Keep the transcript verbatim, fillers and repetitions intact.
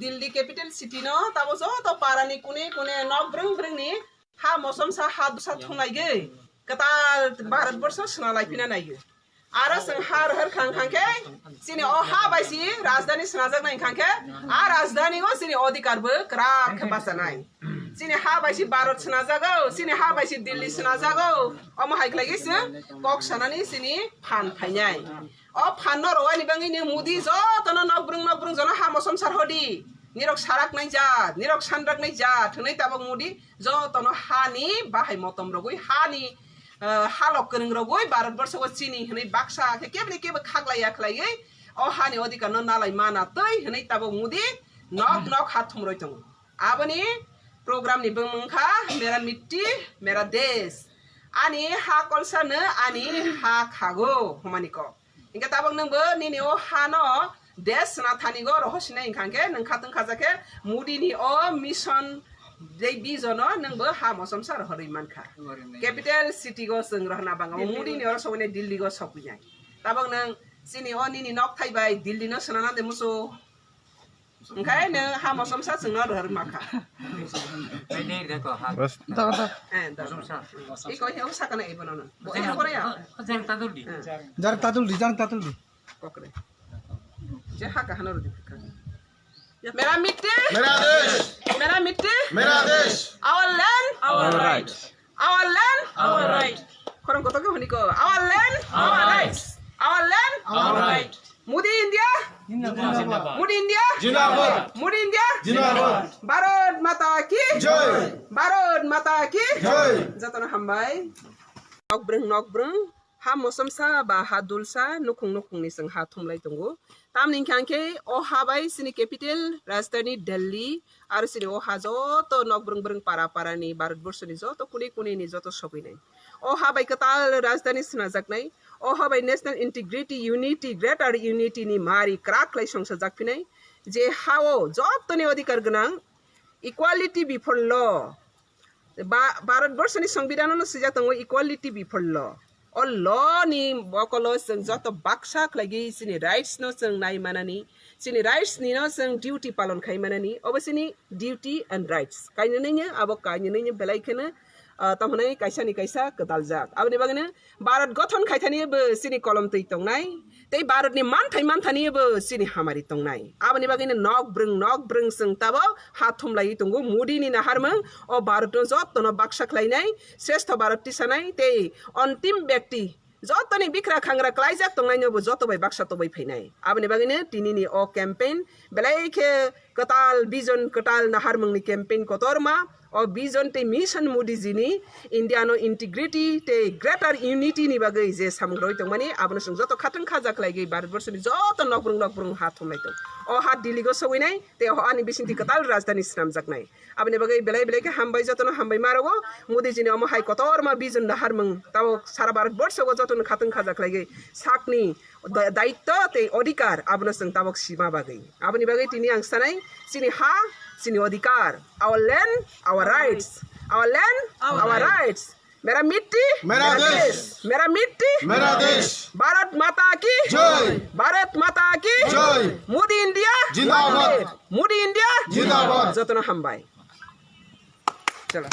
Delhi capital city no tabo joto parani kune kune nok brwng brwngni ha mosomsa ha dusa thunglaigwi kwtal Bharat borsho swnalaipina naiyo. Aro chwng ha rohor khang khang khe chini o ha bai si rajdhani swnajaknai khang khe a rajdhani o chini odhikar bo kwrak khe bachanai. Chini ha bai si Bharat swnajago, chini ha bai si Delhi swnajago. Omo hai khlai khe chwng kok sanani chini phan phainai. O phanno rwani bagwi ni Modi jotono nokbrwng nokbrwng jono ha mosomsa rwdi. Nirok sarak nai jat, nirok sanrak nai jat, hwnwi tabok Modi jotono hani bahai motom rogwi, hani, eh, halok kwrwng rogwi Bharat borsho o chini hwnwi baksa khe kebni kebo khaklaiya khlaiwi o hani odhikar no nalai mana twi hwnwi tabok Modi nok nok ha thumroi tongo. Aboni program ni bumung kha Mera Mitti Mera Desh. Ani ha kolsa no ani ha khago hwnmani kok. Hinkhe tabok nwngbo nini o hano desh sna thani go roho sinai hinkha hinkhe nwng khatwng khaja khe Modi ni o mission tei vision o nwngbo ha mosomsa rohorwi mankha. Capital city go chwng rohorna bangma Modi ni oro sogwinai Delhi go sogwinai. Tabok nwng chini o nini nok thai bai Delhi no swnana de musu. Hinkhe nwng ha mosomsa chwngno rohor makha. Bas. Eh, da. Iko he sakana ibono no. Bo iko kore ya. Jar tadul di. Eh. Jar tadul di, jar tadul di. Kokre. Je ha kahana rodi phikha. Mera mitti. Mera desh. Mera mitti. Mera desh. Our land. Our right. Our land. Our right. Khorang kotor khe hwnwi ko. Our land. Our rights. Our land. Our right. Modi India. Zindabad. Modi India. Zindabad. Modi India. Zindabad. Bharat Mata ki. Jai. Bharat Mata ki. Jai. Jotono hambai. Nok brwng, nok brwng. Ha mosomsa ba ha dulsa nukhung nukhungni chwng ha thumlai tongo. Tamni hwnkhe o ha bai chini capital rajdhani Delhi aro chini o ha joto nok brwng brwng para para ni Bharat borsho ni joto kuni kuni ni joto sogwi nai. O ha bai kwtal rajdhani swnajaknai. O ha bai national integrity, unity, greater unity ni mari kwrak khlai songsajak phinai. Je ha o joto ni odhikar gwnang, equality before law. Ba-, Bharat borsho ni Songbidan no swijak tongo equality before law. O law ni bokolo chwng joto baksa khlaigwi chini rights no chwng nai manani, chini rights ni no chwng duty palon khai manani, obo chini duty and rights. Kainwi nini abo kainwi nini belai kheno, ah, tamo hwnwi kaisa ni kaisa kwtaljak. Aboni bagwi no Bharat gothon khaithani bo chini kolom twi tongnai, tei Bharat ni manthai manthani bo chini hamari tongnai. Aboni bagwi no nok brwng nok brwng chwng tabok ha thumlaiwi tongo. Modi ni naharmung o Bharat no joto no baksa khlainai, shrestho Bharat tisanai tei ontim byakti joto ni bikra khangra klaijak tongnai no bo joto bai baksa tobwi phainai. Aboni bagwi no tini ni o campaign belai khe kwtal vision, kwtal naharmung ni campaign kotorma. O vision tei mission Modi ji ni India no integrity tei greater unity ni bagwi je samung roi tongmani, abono chwng joto khatwng khaja khlaigwi Bharat borsho ni joto nokbrwng nokbrwng ha thumnai tong. O ha Delhi go sogwinai tei o ani bisingtwi kwtal rajdhani swnamjaknai. Aboni bagwi belai belai khe hambai, jotono hambai ma rwo. Modi ji ni omo hai kotorma vision naharmung tabok sara Bharat borsho go jotono khatwng khaja khlaigwi sakni da-, daitto tei odhikar abono chwng tabok sima bagwi. Aboni bagwi tini ang sanai, chini ha, chini odhikar, our land, our rights, our land, our rights. Mera mitti, mera desh. Mera mitti, mera desh. Bharat Mata ki jai. Bharat Mata ki jai. Modi India zindabad. Modi India zindabad. Jotono hambai. Chalo.